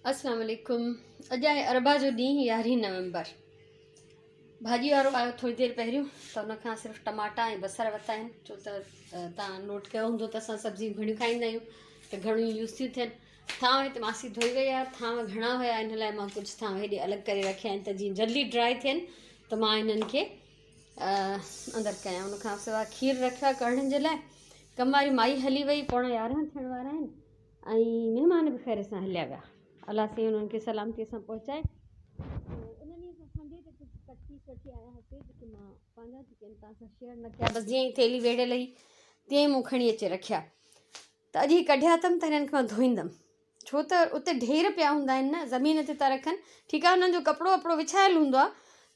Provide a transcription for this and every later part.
اسلام عليڪم اڄ آهي اربع جو ڏينهن يارهين نومبر ڀاڄي وارو آيو ٿوري دير پهريون ته ان کان صرف ٽماٽا ۽ بصر ورتا آهن ڇو ته تان نوٽ ڪيو هوندو ته اسان سبزيون گهڻيون کائيندا آهيون ته گهڻيون يوز ٿيون ٿين ٿانو هتي ماسي ڌوئي وئي آهي ٿانو گهڻا هيا ان لاء مان ڪجهه ٿانو هيڏي الڳ ڪري رکيا آهن ته جيئن جلدي ڊرائي ٿين ته مان هنن کي اندر ڪيان ان کان سواء کير رکيو آهي ڪڙهڻ جي لاء ڪم واري مائي هلي وئي پوڻا يارهن ٿيڻ وارا آهن ۽ مهمان به خير سان هليا ويا. الله سائين انهن کي سلامتيء سان پهچائي. سو ان ڏينهن اسان سنڊي تي ڪجهه ڪٽ پيس وٺي آيا هئاسي جيڪي مان پنهنجا جيڪي آهن توهان سان شيئر نه ڪيا بس جيئن ئي ٿيلهي ويڙهيل هئي تيئن ئي مون کڻي اچي رکيا ته اڄ هي ڪڍيا اٿم ته هنن کي مان ڌوئيندم ڇو ته اتي ڍير پيا هوندا آهن نه زمين تي ٿا رکن ٺيڪ آهي هنن جو ڪپڙو وپڙو وڇايل هوندو آهي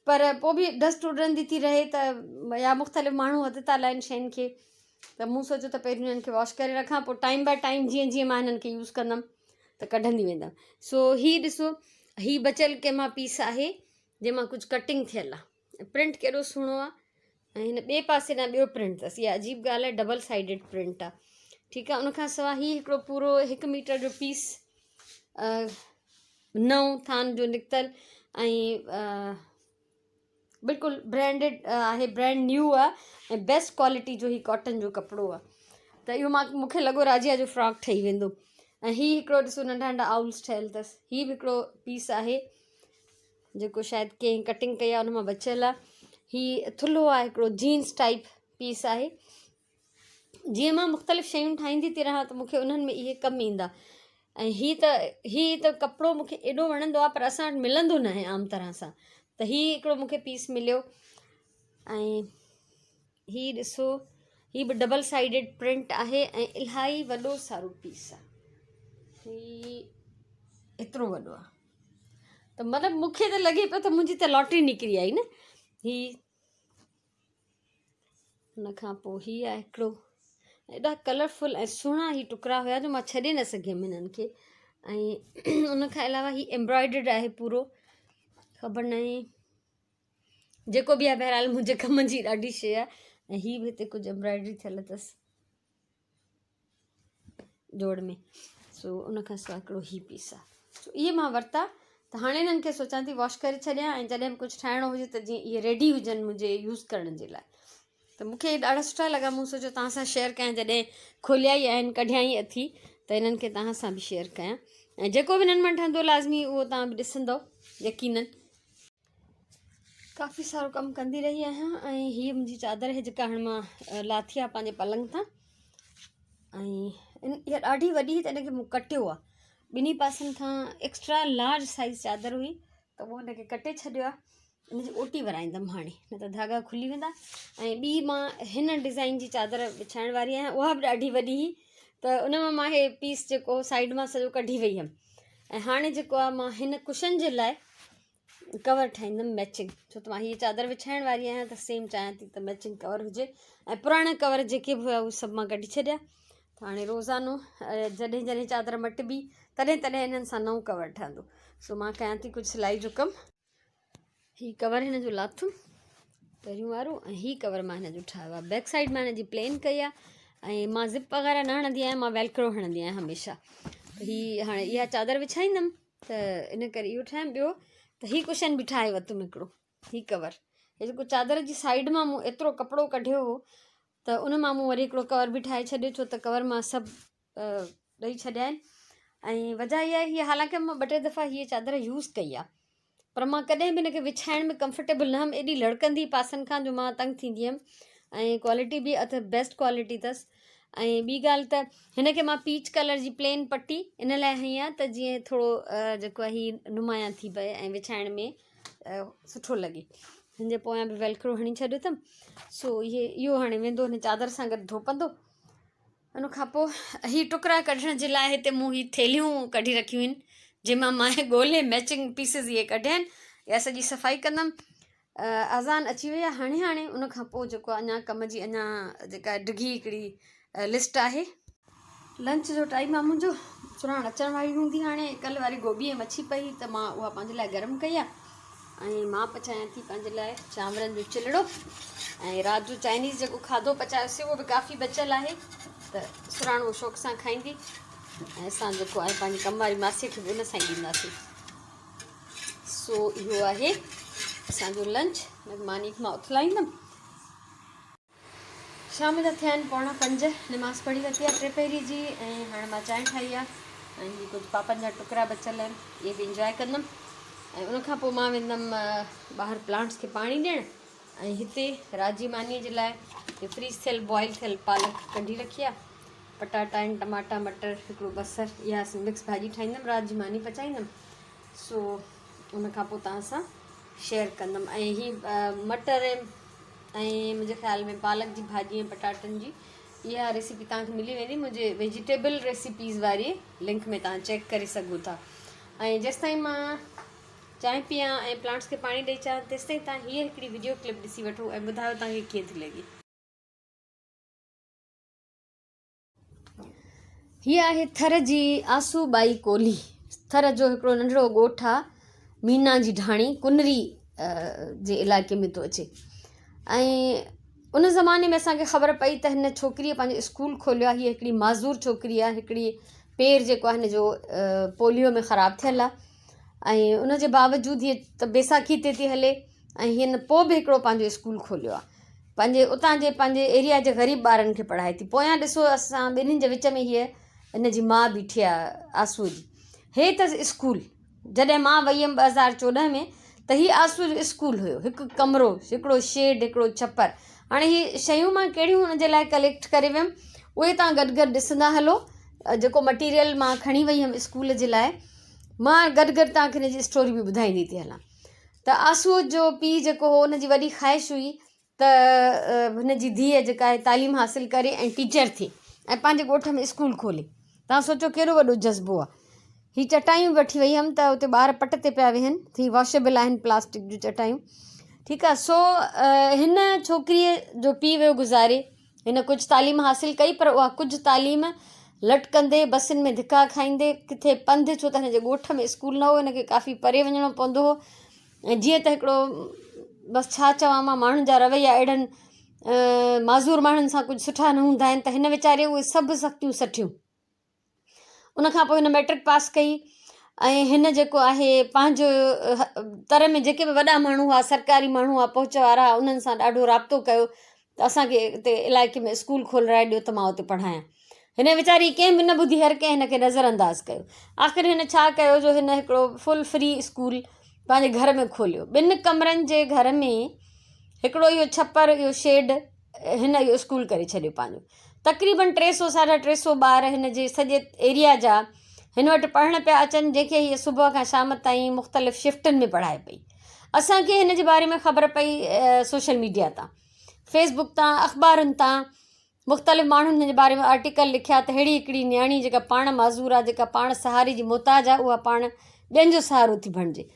پر پوء به ڊسٽ اڏرندي ٿي رهي ته يا مختلف ماڻهو هٿ ٿا لائن شين کي ته مون سوچيو ته پهريون هنن کي واش ڪري رکان پوء ٽائيم باء ٽائيم جيئن جيئن مان هنن کي يوز ڪندم ته ڪڍندي ويندم سو هي ڏسو هي بچيل ڪنهن مان پيس آهي جنهن مان ڪجهه ڪٽنگ ٿيل آهي پرنٽ ڪيڏو سهڻو آهي ۽ هن ٻئي پاسي ڏانهن ٻيو پرنٽ اٿس اها عجيب ڳالهه آهي ڊبل سائيڊڊ پرنٽ آهي ٺيڪ آهي ان کان سواء هي هڪڙو پورو هڪ ميٽر جو پيس نئون ٿان جو نڪتل ۽ بلڪل برانڊيڊ آهي برانڊ نيو آهي ۽ بيسٽ ڪوالٽي جو هي ڪاٽن جو ڪپڙو آهي ته اهو مان مونکي لڳو راجيا جو فراڪ ٺهي ويندو ۽ هي هڪڙو ڏسو ننڍا ننڍا آئولس ٺهيل اٿس هي به هڪڙو پيس آهي جيڪو شايد ڪنهن ڪٽنگ ڪئي آهي ان مان بچيل آهي هي ٿلهو آهي هڪڙو جينس ٽائپ پيس آهي جيئن مان مختلف شيون ٺاهيندي ٿي رهان ته مون کي انهن ۾ اهي ڪم ايندا ۽ هي ته هي ته ڪپڙو مون کي ايڏو وڻندو آهي پر اسان وٽ ملندو نه آهي عام طرح سان ته هي هڪڙو مون کي پيس مليو ۽ هي ڏسو هي به ڊبل سائيڊڊ پرنٽ آهي ۽ الاهي وڏو سارو پيس آهي هي ايترو وڏو آهي ته مطلب مون کي ته لڳي پيو ته منهنجي ته لاٽري نڪري آئي نه هي ان کان پوء هي آهي هڪڙو ايڏا ڪلرفل ۽ سهڻا هي ٽڪرا هيا جو مان ڇڏي نه سگهيم هنن کي ۽ ان کان علاوه هي ايمبرائڊرڊ آهي پورو خبر ناهي جيڪو به آهي بهرحال منهنجي ڪم جي ڏاڍي شيء آهي ۽ هي به هتي ڪجهه ايمبرائڊري ٿيل اٿس جوڙ ۾ سو ان کان سواء هڪڙو هي پيس آ سو اهي مان ورتا ته هاڻي هنن کي سوچان ٿي واش ڪري ڇڏيان ۽ جڏهن به ڪجهه ٺاهڻو هجي ته جيئن اهي ريڊي هجن منهنجي يوز ڪرڻ جي لاء ته مون کي ڏاڍا سٺا لڳا مون سوچيو توهان سان شيئر ڪيان جڏهن کوليا ئي آهن ڪڍيا ئي اٿي ته هنن کي توهان سان به شيئر ڪيان ۽ جيڪو به هنن مان ٺهندو لازمي اهو توهان به ڏسندو يقينن ڪافي سارو ڪم ڪندي رهي آهيان ۽ هيء منهنجي چادر آهي جيڪا هاڻي مان لاٿي آهي پنهنجي پلنگ تان ۽ اها ڏاڍي وڏي هئي ته ان کي مون ڪٽيو آهي ٻنهي پاسن کان ايڪسٽرا لارج سائز چادر هئي ته مون ان کي ڪٽي ڇڏيو آهي ان جي اوٽي ورائيندم هاڻي نه ته ڌاڳا کلي ويندا ۽ ٻي مان هن ڊزائن جي چادر وڇائڻ واري آهيان اها به ڏاڍي وڏي هئي ته ان مان مان هي پيس جيڪو سائيڊ مان سڄو ڪڍي وئي هيم ۽ هاڻي جيڪو آهي مان هن ڪشن جي لاء ڪور ٺاهيندم ميچنگ ڇو ته مان هيء چادر وڇائڻ واري آهيان ته سيم چاهيان ٿي ته ميچنگ ڪور هجي ۽ پراڻا ڪور جيڪي به هيا اهي سڀ مان ڪڍي ڇڏيا ته هاڻي روزانو جڏهن جڏهن چادر مٽبي تڏهن تڏهن انهن سان نئون ڪور ٺهندو سو مان ڪيان ٿي ڪجهه سلائي جو ڪم هي ڪور هن جو لاٿم پهريون وارو ۽ هي ڪور مان هن جو ٺاهيو آهي بيڪ سائيڊ مان هن جي پلين ڪئي آهي ۽ مان زپ وغيره نه هڻندي آهيان مان ويلڪرو هڻندي آهيان هميشه هي هاڻي اها چادر وڇائيندم ته ان ڪري اهو ٺاهيم ٻيو ته هي ڪشن به ٺاهي ورتم هڪڙو هي ڪور هي جيڪو چادر جي سائيڊ مان مون ايترو ڪپڙو ڪڍيو هو ته ان مان مون وري هڪڙو ڪور به ٺاهي ڇڏيو ڇو ته ڪور مان سڀ ڏئي ڇڏيا آهن ۽ وجہ اها هي حالانڪه مان ٻه ٽي دفعا هيء چادر يوز ڪئي آهي پر مان ڪڏهن به هن کي وڇائڻ ۾ ڪمفرٽيبل نه هيم ايڏي لڙڪندي پاسن کان جو مان تنگ ٿيندي هيم ۽ ڪوالٽي به اٿ بيسٽ ڪوالٽي اٿس ۽ ٻي ڳالهه ته هن کي مان پيچ ڪلر جي پلين پٽي ان لاء هنئي آهي ته جيئن ٿورو جيڪو آهي هي نمايان ٿي پئي ۽ وڇائڻ ۾ سٺو لڳي هن جي پويان به ويلڪرو هڻي ڇڏيو اٿم سو اهي اهو هاڻي ويندو هن چادر سان گڏ ڌوپندو ان کان پوء هي ٽڪرا ڪڍڻ جي لاء هتي مون هي ٿيلهيون ڪڍي رکيون آهن جنهن مان مان ڳولي ميچنگ پيسز اهي ڪڍيا آهن اها سڄي صفائي ڪندم اذان اچي وئي آهي هاڻي هاڻي ان کان پوء جيڪو اڃا ڪم جي اڃا جيڪا ڊگهي هڪڙي لسٽ آهي. لنچ جو ٽائيم آهي منهنجو سرهاڻ اچڻ واري هوندي هاڻي ڪلهه واري گوبي ۽ مڇي پئي ته مان اها پنهنجي لاء گرم ڪئي آهي ۽ مان پچايان ٿي پنهنجي لاء چانورن جو چلڙو ۽ رات جو چائنيز جيڪو کاڌو پچايوسي اهو به ڪافي بچيل آهي ته سراڻ اهو شوق سان کائيندي. ۽ اسان جيڪو آهي پنهنجي ڪم واري ماسي کي به ان سان ئي ڏينداسين. سو اهو آهي اسان جو لنچ. ماني مان اٿلائيندم. شام جا ٿيا آهن پوڻا پنج، نماز پڙهي ورتي آهي ٽيپهري جي ۽ هاڻي مان چانهه ٺاهي آهي ۽ هي ڪجهه پاپن جا ٽڪرا بچيل آهن اهي به انجواء ڪندم ۽ ان کان پوء مان ويندم ٻاهر پلانٽس کي پاڻي ڏيڻ ۽ هتي رات جي ماني جي لاء هي فريز ٿيل بوائل ٿيل پالڪ ڪڍي رکي آهي، پٽاٽا آهن، ٽماٽا، مٽر، هڪڙو بصر، اها مڪس ڀاڄي ٺاهيندم، رات جي ماني پچائيندم. سو ان کان پوء توهان سان شيئر ڪندم ۽ هي مٽر ۽ منهنجي خيال ۾ پالڪ جي ڀاڄي ۽ پٽاٽن جي اها ريسيپي توهان کي ملي ويندي منهنجي ويجيٽيبل ريسيپيز واري لنڪ ۾ توهان چيڪ ڪري سگهو ٿا ۽ جيستائين مان چانهه پيان ۽ پلانٽس کي پاڻي ڏئي اچان تيستائين توهان هيء هڪڙي وڊيو ڪلپ ڏسي وٺو ۽ ٻڌايو توهان کي ڪيئن ٿي لڳي. هيء آهي ٿر جي آسو ٻائي ڪولهي. ٿر جو هڪڙو ننڍڙو ڳوٺ آ، مينا جي ڍاڻي ڪنري جي علائقي ۾ ٿو اچي ۽ ان زماني ۾ اسان کي خبر پئي ته هن ڇوڪريء پنهنجو اسڪول کوليو آ. هيء هڪڙي معذور ڇوڪري آ، هڪڙي پير جيڪو آ هن جو پوليو ۾ خراب ٿيل آ ۽ ان جي باوجود هيء ته بيساکي تي ٿي هلي ۽ هن پوء به هڪڙو پنهنجو اسڪول کوليو آ. پنهنجي اتان جي پنهنجي ايريا جي غريب ٻارن کي پڙهائي ٿي. پويان ڏسو اسان ٻنهين جي وچ ۾ هيء ان جي ماء بيٺي آ آسوء جي. هي اٿس اسڪول. جڏهن مان وئي هيم 2014 ۾ ته هي آسوء جو اسڪول هيو. هڪ ڪمرو، هڪڙو شيڊ، هڪڙو ڇپر. هاڻي هي شيون مان ڪهڙيون ان جي لاء ڪليڪٽ ڪري ويم اهي توهان گڏ گڏ ڏسندا هلو. جيڪو مٽيريل مان کڻي وئي هيم اسڪول جي لاء مان گڏ گڏ توهان کي ان جي اسٽوري به ٻڌائيندي ٿي هلان. ته آسوء جو پيء جيڪو هو ان جي وڏي خواهش هئي ته هن جي ڌيء جيڪا آهي تعليم حاصل ڪري ۽ ٽيچر ٿئي ۽ پنهنجي ڳوٺ ۾ اسڪول کولي. توهان سوچو ڪيڏو وڏو جذبو آهي. هي چٽايون به وٺي وئي هيم ته اتي ٻار پٽ تي پيا ويهن ٿي واشيبل آهن پلاسٽڪ جون چٽايون. ٺيڪ آهي سو هن ڇوڪريء جو پيء ويو گذاري. هن ڪجهه تعليم حاصل ڪئي پر اها ڪجهه تعليم لٽڪندي بسن ۾ ڌڪا کائيندي ڪٿي پنڌ ڇو ته هن جي ڳوٺ ۾ اسڪول نه هو هن کي ڪافي پري وڃڻو پوندو هو ۽ جيئن ته هڪڙو بس ڇا چوان مان ماڻهن جا رويا اهڙن معذور ماڻهن سان ڪجهه سٺا نه هوندا آهن ته هن ويچاري اهي سڀ سختيون سٺيون. ان کان پوء هن مئٽرڪ پاس ڪئي ۽ هن جيڪو آهي پنهنجو تر ۾ جيڪي به وڏا ماڻهو هئا سرڪاري ماڻهو هئا پهچ وارا هئا انهن سان ڏاڍو رابطو ڪيو ته اسانکي هتي علائقي ۾ اسڪول کولرائي ڏيو ته مان اتي پڙهايان هن ويچاري ڪنهن به نه ٻڌي هر ڪنهن هن کي نظر انداز ڪيو آخر هن ڇا ڪيو جو هن هڪڙو فل فري اسڪول پنهنجي گهر ۾ کوليو ٻن ڪمرن جي گهر ۾ هڪڙو اهو ڇپر اهو شيڊ هن اهو اسڪول ڪري ڇڏيو پنهنجو تقريبن ٽي سو ساڍا ٽي سو ٻار هن جي سڄي ايريا جا هن وٽ پڙهڻ پيا اچن جنهن کي هيء صبح کان شام تائين مختلف شفٽن ۾ پڙهائي پئي اسان کي هن جي باري ۾ خبر پئي سوشل ميڊيا تان فيس بڪ تان اخبارن تان مختلف ماڻهن هن جي باري ۾ آرٽيڪل لکيا ته ههڙي هڪڙي نياڻي جيڪا پاڻ معذور آهي جيڪا پاڻ سهاري جي محتاج آهي اها پاڻ ٻين جو سهارو ٿي بڻجي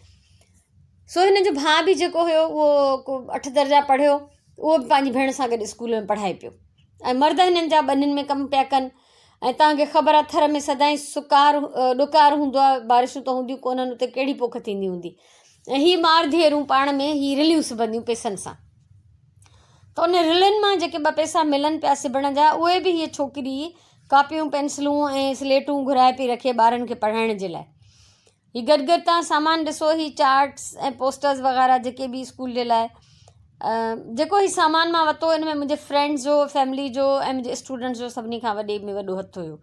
سو هن جو ڀاء به جيڪو هيو اهو ڪو اٺ درجا پڙهيو اهو به پنهنجي ڀيڻ سان گڏ اسڪول ۾ پڙهائي پيو ۽ مرد هنن جا ٻنين ۾ ڪم پيا ڪن ۽ توهان کي خبر آهي ٿر ۾ سدائين سڪار ڏڪار هوندو آهي بارشون ته هونديون ڪونهن اتي ڪهڙي پوک ٿيندي هوندي ۽ هي مار ڌيئرون پاڻ ۾ هي رليون سبنديون پئسن سان ته ان رلين مان جيڪي ٻه پئسا ملن پيا سبڻ جا اهي به هيء ڇوڪري ڪاپيون پينسلون ۽ سليٽون گهرائي پئي رکي ٻارن کي پڙهائڻ جي لاء هي گڏ گڏ توهان سامان ڏسو هي چارٽس ۽ پوسٽرز وغيره جيڪي به اسڪول جي لاء جيڪو هي سامان مان ورتو ان ۾ منهنجي فرينڊز جو فيملي جو ۽ منهنجي اسٽوڊنٽس جو سڀني کان وڏي ۾ وڏو هٿ هيو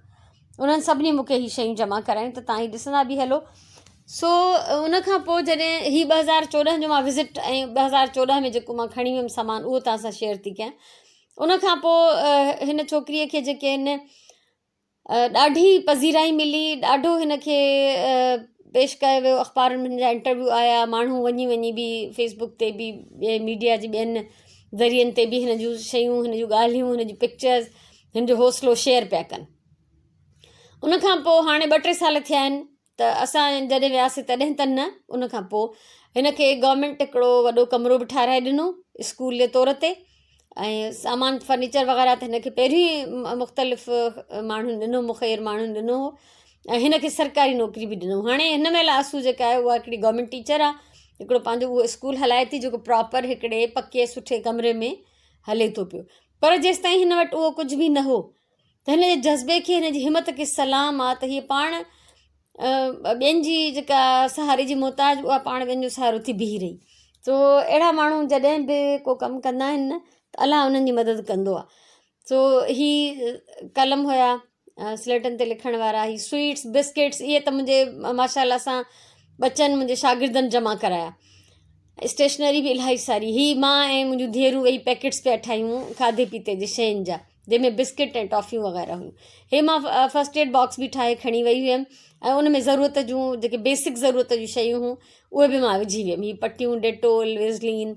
انهن سڀني مون کي هي شيون جمع ڪرايون ته توهان هي ڏسندا به هلو سو ان کان پوء جڏهن هي 2014 جو مان وزٽ ۽ 2014 ۾ جيڪو مان کڻي ويم سامان اهو توهان سان شيئر ٿي ڪيان ان کان پوء هن ڇوڪريء کي جيڪي آهن ڏاڍي پذيرائي ملي ڏاڍو هن کي پيش ڪيو ويو اخبارن ۾ هن جا انٽرويو آيا ماڻهو وڃي وڃي به فيس بڪ تي به ٻئي ميڊيا جي ٻين ذريعن تي به هن جون شيون هن جون ڳالهيون هن جون پڪچرز هن جو حوصلو شيئر پيا ڪن ان کان پوء هاڻي ٻه ٽي سال ٿيا آهن ته اسان جڏهن وياسين تڏهن ته نه ان کان پوء هن کي گورنمينٽ هڪڙو وڏو ڪمرو به ٺاهرائي ڏنو اسڪول جي طور تي ۽ سامان فرنيچر وغيره ته هن کي پهرين ئي مختلف ماڻهن ڏنو مخير ماڻهن ڏنو هو ۽ هن کي سرڪاري نوڪري به ڏنو هاڻي هن مهل آسو جيڪا آهي اها هڪڙي گورنمينٽ ٽيچر آهي هڪڙو پنهنجو اهو اسڪول هلائي ٿي جيڪو پراپر هڪڙي پڪي سٺي ڪمري ۾ هلي ٿو پيو پر جيستائين هن وٽ اهو ڪجهه به نه هو ته ته هن جي جذبي کي هن جي همت کي سلام آ ته هيء پاڻ ٻين جي جيڪا سهاري جي محتاج اها پاڻ ٻين جو سهارو ٿي بيهي رهي. سو اهڙا ماڻهو جڏهن به ڪو ڪم ڪندا آهن نه ته الله انهن جي مدد ڪندو آ. سو هي قلم هيا سليٽن تي لکڻ وارا هي سوئيٽس بسڪيٽس اهي ته منهنجي ماشاء الله سان ٻچن منهنجي شاگردن جمع ڪرايا اسٽيشنري به الاهي ساري هي مان ۽ منهنجون ڌيئرون ويهي پيڪيٽس پيا ٺاهيون کاڌي پيتي جي شين جا جنهن ۾ بسڪيٽ ۽ ٽافيون وغيره هيون هي مان فرسٽ ايڊ باڪس به ٺاهي کڻي وئي هيم ۽ ان ۾ ضرورت جون جيڪي بيسڪ ضرورت جون شيون هيون اهي به مان وجهي ويم هي پٽيون ڊيٽول ويزلين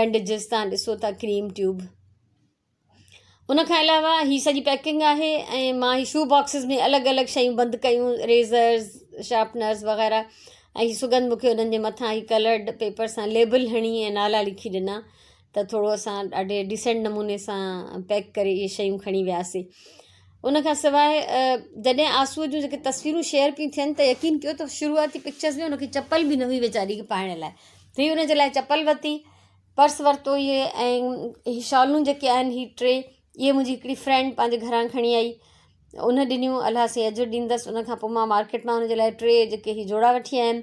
بينڊيجز تان ڏسو ٿا ڪريم ٽيوب ان کان علاوه هي سڄي پيڪنگ آهي ۽ مان هي شو باڪسز ۾ الڳ الڳ شيون بند ڪيون ريزرز شارپنرز وغيره ۽ هي سگند مون کي انهن جي مٿان هي ڪلرڊ پيپر سان ليبل هڻي ۽ نالا لکي ڏنا ته ٿورو اسان ڏاڍي ڊيسنٽ نموني سان پيڪ ڪري اهي شيون کڻي وياسي ان کان سواء جڏهن آسوء جون جيڪي تصويرون شيئر پيون ٿين ته يقين ڪيو ته شروعاتي پڪچرز ۾ ان کي چپل به نه هئي ويچاري کي پائڻ لاء ته هي ان جي لاء چپل ورتي پرس ورتو اهي ۽ هي شالون جيڪي آهن هي ٽي اهي منهنجي هڪڙي فرينڊ پنهنجي گهران کڻي آئي ان ڏنيون الله سائين اجر ڏيندس ان کان پوء مان مارڪيٽ مان ان جي لاء ٽي جيڪي هي جوڙا وٺي آيم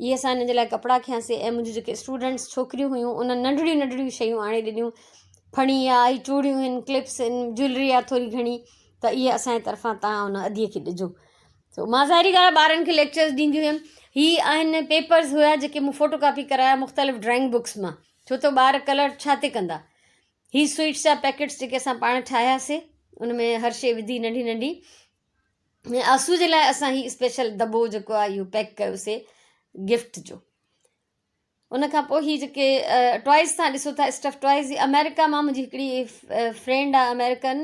اهي اسان هن جي لاء ڪپڙا کنياسي ۽ منهنجون جيڪي اسٽوڊنٽس ڇوڪريون هيون انهن ننڍڙيون ننڍڙيون شيون آڻي ڏنيون ڦڻي آ هي چوڙيون آهن ڪلپس آهن جيولري آ ٿوري گهڻي ته اهي اسانجي طرفان تان ان اديء کي ڏجو سو مان ظاهري ڳالهه ٻارن کي ليڪچرز ڏيندي هيم هي آهن پيپرز هيا جيڪي مون فوٽو ڪاپي ڪرايا مختلف ڊرائنگ بڪس مان ڇو ته ٻار ڪلر ڇا تي ڪندا هي سوئيٽس جا پيڪيٽس جيڪي اسان پاڻ ٺاهياسي ان ۾ هر شي وڌي ننڍي ننڍي ۽ آسو جي لاء اسان هي اسپيشل دٻو جيڪو آهي اهو پيڪ ڪيوسي گفٽ جو ان کان پوء هي جيڪي ٽوائز تان ڏسو ٿا اسٽف ٽوائز هي آمريڪا مان منهنجي هڪڙي فرينڊ آ آمريڪن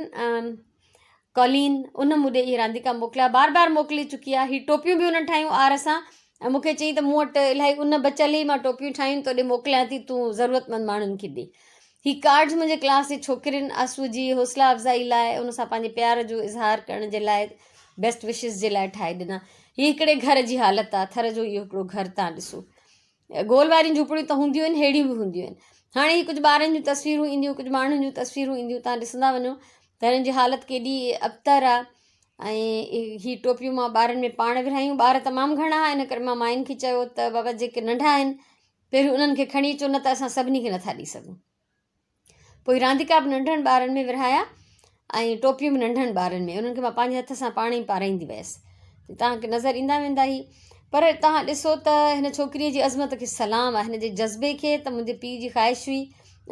ڪالين ان مون ڏي اهي رانديڪا موڪليا بار بار موڪلي چڪي آ هي ٽوپيون به انهن ٺاهيون آر سان ۽ مون کي چئي ته مون وٽ الاهي ان بچيل هئي مان ٽوپيون ٺاهيون تو ڏي موڪليان ٿي تون ضرورتمند ماڻهن کي ڏي هي ڪارڊز منهنجي ڪلاس جي ڇوڪرين آسو جي حوصلا افزائي لاء ان سان پنهنجي پيار جو اظهار ڪرڻ جي لاء بيسٽ وشز جي لاء ٺاهي ڏنا هي هڪڙي گهر جي حالت آ ٿر جو اهو هڪڙو گهر تان ڏسو گول واريون جهوپڙيون ته هونديون آهن ههڙيون به هونديون آهن هاڻي هي ڪجهه ٻارن جون تصويرون اينديون ڪجهه ماڻهن جون تصويرون اينديون تان ڏسندا وڃو ته هنن جي حالت ڪيڏي ابتر آهي ۽ هي ٽوپيون مان ٻارن ۾ پاڻ ورهايون ٻار تمام گهڻا هئا ان ڪري مان ماين کي چيو ته بابا جيڪي ننڍا آهن پهريون انهن کي کڻي اچو نه ته اسان سڀني کي نٿا ڏئي سگهون پوء رانديڪا به ننڍن ٻارن ۾ ورهايا ۽ ٽوپيون به ننڍن ٻارن ۾ انهن کي مان پنهنجي هٿ سان پاڻ ئي پارائيندي ويس توهان کي نظر ايندا ويندا هي پر توهان ڏسو ته هن ڇوڪريء جي عظمت کي سلام آهي هن جي جذبي کي ته منهنجي پيء جي خواهش هئي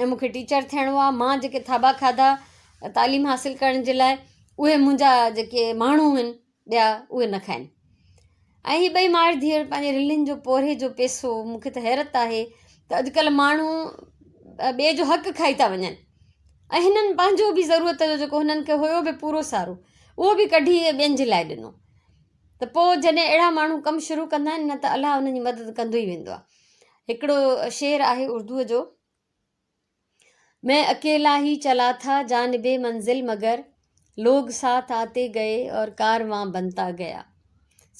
۽ مون کي ٽيچر ٿيڻو آهي مان جيڪي ٿاٻا کاڌا تعليم حاصل ڪرڻ جي لاء اهي منهنجا جيڪي ماڻهو آهن ٻيا اهي نه کائن ۽ هي ٻئي مائر ڌيئر پنهنجي رلين جو پورهيي جو پيسو مون کي ته حيرت آهي ته اڄڪلهه ماڻهو ٻئي جو حق کائي ٿا وڃن ۽ هنن پنهنجو به ضرورت جو جيڪو هنن کي هيو به پورو سارو اهو به ڪڍي ٻين جي لاء ڏنو ته پوء جڏهن اهڙا ماڻهو ڪم شروع ڪندا آهن نه ته الله انهن جي مدد ڪندو ئي ويندو آهي هڪڙو شعر آهي اردوء جو مين اڪيلا هي چلا ٿا جانب منزل مگر لوگ ساٿ آتي گئي اور ڪاروان بنتا گيا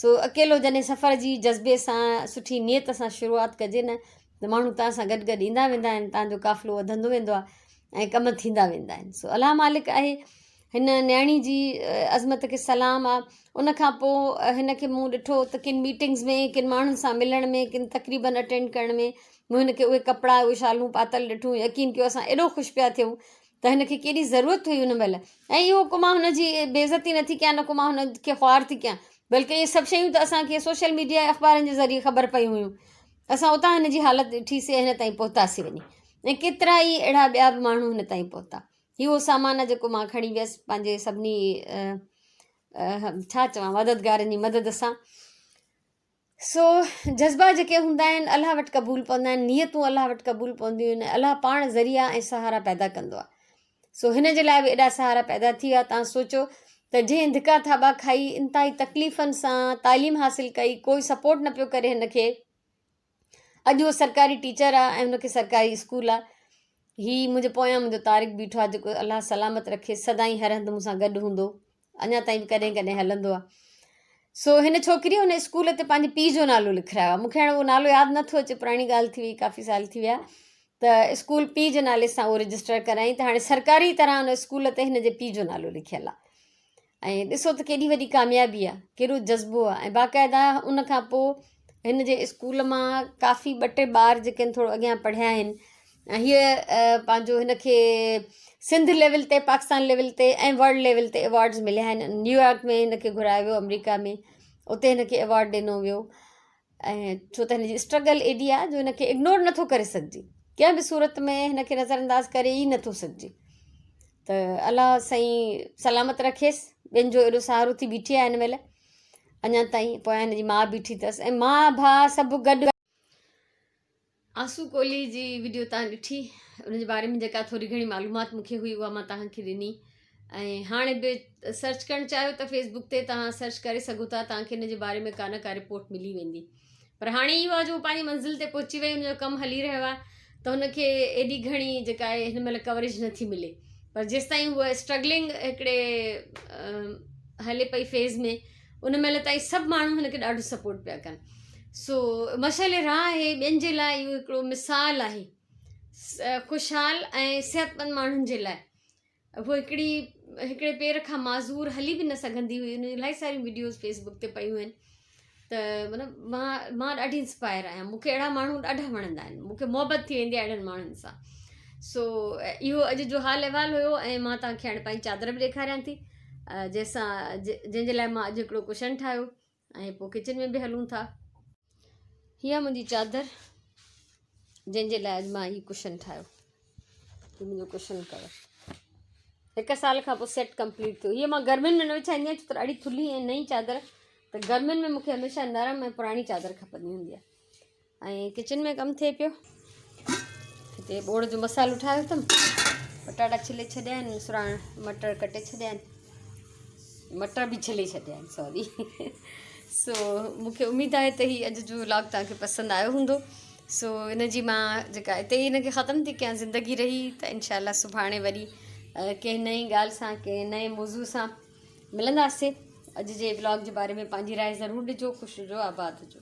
سو اڪيلو جڏهن سفر جي جذبي سان سٺي نيت سان شروعات ڪجي نه ته ماڻهو تان سان گڏ گڏ ايندا ويندا آهن تان جو قافلو وڌندو ويندو آهي ۽ ڪم ٿيندا ويندا آهن سو الله مالڪ آهي هن نياڻي جي عظمت کي سلام آ ان کان پو هن کي مون ڏٺو ته ڪن ميٽنگز ۾ ڪن ماڻهن سان ملڻ ۾ ڪن تقريبن اٽينڊ ڪرڻ ۾ مون هن کي اهي ڪپڙا اهي شالون پاتل ڏٺون يقين ڪيو اسان ايڏو خوش پيا ٿيون ته هن کي ڪيڏي ضرورت هئي ان مهل ۽ اهو ڪو مان هن جي بي عزتي نٿي ڪيان نه ڪو مان هن کي خوار ٿي ڪيان بلڪه اهي سڀ شيون ته اسان کي سوشل ميڊيا ۽ اخبارن جي ذريعي خبر پيون هيون اسان اتان هن جي حالت ڏٺي سي هن تائين پهتاسي وڃي ۽ ڪيترا ئي اهڙا ٻيا به ماڻهو هن تائين پهتا هي اهو سامان آهي جيڪو مان کڻي ويس پنهنجي سڀني ڇا چوان مددگارن جي مدد سان سو جذبا جيڪي هوندا آهن الله وٽ قبول پوندا آهن نيتون الله وٽ قبول پونديون آهن الله پاڻ ذريعا ۽ سهارا پيدا ڪندو آهي سو هن جي لاء به ايڏا سهارا پيدا ٿي ويا تان سوچو ته جنهن ڌڪا ٿاٻا کائي انتهائي تڪليفن سان تعليم حاصل ڪئي ڪوئي سپورٽ نه پيو ڪري هن کي اڄ هو سرڪاري ٽيچر آ ۽ هن کي سرڪاري اسڪول آ هي منهنجي پويان منهنجو طارق بيٺو آ جيڪو الله سلامت رکي سدائين هر هنڌ مون سان گڏ هوندو اڃا تائين به ڪڏهن ڪڏهن هلندو آ سو هن ڇوڪري هن اسڪول تي پنهنجي پيء جو نالو لکرايو آ مون کي هاڻي اهو نالو ياد نٿو اچي پراڻي ڳالهه ٿي وئي ڪافي سال ٿي ويا ته اسڪول پيء جي نالي سان اهو رجسٽر ڪرايائين ته هاڻي سرڪاري طرح ان اسڪول تي هن جي پيء جو نالو لکيل آ. ۽ ڏسو ته ڪيڏي وڏي ڪاميابي آهي ڪيڏو جذبو آهي ۽ باقاعده ان کان پوء هن جي اسڪول مان ڪافي ٻه ٽي ٻار جيڪي آهن ٿورو اڳيان پڙهيا آهن ۽ هيء پنهنجو هن کي سنڌ ليول تي پاڪستان ليول تي ۽ ورلڊ ليول تي ايوارڊز مليا آهن نيويارڪ ۾ هن کي گهرايو ويو آمريڪا ۾ اتي هن کي ايوارڊ ڏنو ويو ۽ ڇو ته هن جي اسٽرگل ايڏي آهي جو هن کي اگنور نٿو ڪري سگهجي ڪنهن به صورت ۾ هن کي نظر انداز ڪري ئي نٿو سگهجي ته الله سائين سلامت رکيس ٻين جو ايڏو سهارو ٿي بيٺي آهي هن مهل اڃا تائين پويان هن جي ماء بيٺي اٿس ۽ ماء ڀاء سڀ گڏ آسو ڪولهي جي وڊيو تان ڏٺي ان جي باري ۾ جيڪا ٿوري گهڻي معلومات مون کي هئي اها مان توهان کي ڏني ۽ هاڻي به سرچ ڪرڻ چاهيو ته فيس بڪ تي توهان سرچ ڪري سگهو ٿا توهان کي ان جي باري ۾ ڪا نه ڪا رپورٽ ملي ويندي پر هاڻي اهو آهي جو پنهنجي منزل تي پهچي وئي ان جو ڪم هلي رهيو آهي ته هن کي ايڏي گهڻي جيڪا آهي هن مهل ڪوريج نٿي ملي پر جيستائين هوء اسٽرگلنگ هڪڙي هلي پئي فيز ۾ ان مهل تائين سڀ ماڻهو هن کي ڏاڍو سپورٽ پيا ڪن سو مشعل راهه آهي ٻين جي لاء اهو هڪڙو مثال آهي خوشحال ۽ صحتمند ماڻهن جي لاء هو هڪڙي هڪڙي پير کان معذور هلي به نه سگهندي هئي ان جون الاهي ساريون وڊيوز فيس بڪ تي پيون آهن ته مطلب مان مان ڏاڍي انسپائر آهيان مون کي اهڙا ماڻهو ڏاڍا وڻندا آهن مون کي محبت ٿي ويندي آهي اهڙن ماڻهن سان سو اهو اڄ جو حال احوال هيو ۽ مان توهان کي هاڻي پنهنجي چادر به ڏيکاريان ٿي جنهن سان جنهن جي لاء مان اڄ هڪڙو ڪشن ٺاهيو ۽ پوء ڪچن ۾ به هلون ٿا. هيء منهنجي چادر جنهن جي لاء اڄ مان هي ڪشن ٺاهيو. هي منهنجو ڪشن ڪور هڪ سال کان پوء سيٽ ڪمپليٽ ٿيو. هيء مان گرمين ۾ نه وڇائيندي آهيان ڇو ته ڏاڍي ٿلهي ۽ نئين چادر ته گرمين ۾ مون کي هميشه نرم ۽ پراڻي چادر کپندي هوندي آهي. ۽ ڪچن ۾ ڪم ٿئي پيو. هتي ٻوڙ جو مصالحو ٺاهيو اٿم. پٽاٽا ڇلي ڇڏيا آهن، سراڻ مٽر ڪٽي ڇڏيا آهن، مٽر به ڇلي ڇڏيا آهن سوري. سو مونکي اميد آهي ته هي اڄ جو ولاگ توهان کي پسند آيو هوندو. سو ان جي مان جيڪا هتي ئي هن کي ختم ٿي ڪيان. زندگي رهي ته انشاء الله سڀاڻي وري ڪنهن نئين ڳالهه سان ڪنهن نئين موضوع سان ملنداسين. اڄ جي ولاگ جي باري ۾ پنهنجي راء ضرور ڏجو. خوش هجو، آباد هجو.